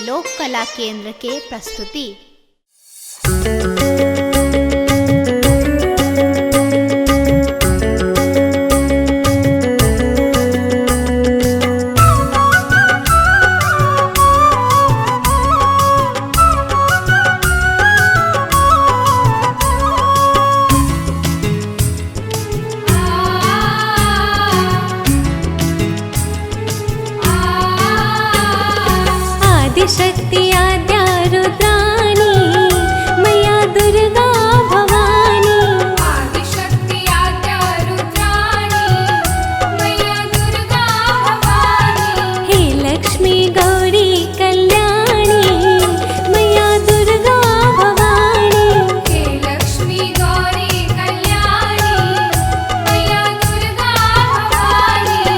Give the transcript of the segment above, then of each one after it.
लोक कला केंद्र के प्रस्तुति। आदिशक्ति आद्या रुद्राणी मैया दुर्गा भवानी। आदिशक्ति आद्या रुद्राणी मैया दुर्गा भवानी। हे लक्ष्मी गौरी कल्याणी मैया दुर्गा भवानी। हे लक्ष्मी गौरी कल्याणी मैया दुर्गा भवानी।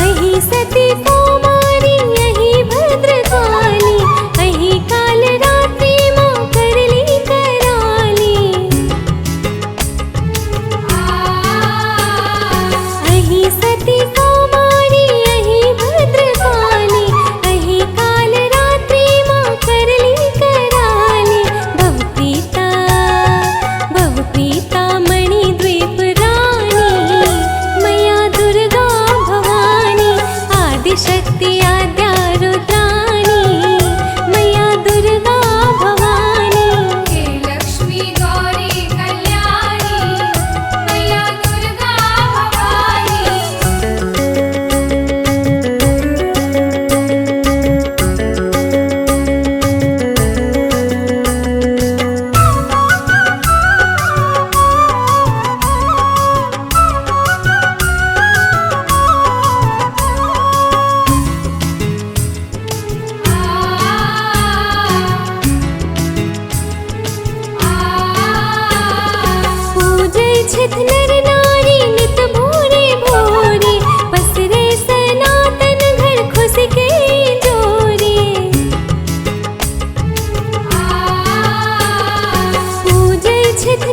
अहि सती कुमारी अहि भद्रकाली अहि काल रात्रि माँ करली कराली। अहि सती कुमारी अहि भद्रकाली अहि काल रात्रि माँ करली कराली। भवप्रीता भवप्रीता मणिद्वीप रानी मैया दुर्गा भवानी। आदिशक्ति आद्या रुद्राणी मैया दुर्गा भवानी। हे लक्ष्मी गौरी कल्याणी मैया दुर्गा भवानी। पूजै छथि नर नारी नित भोरे भोरे पसरे सनातन घर खुश के जोरे। पूजै छथि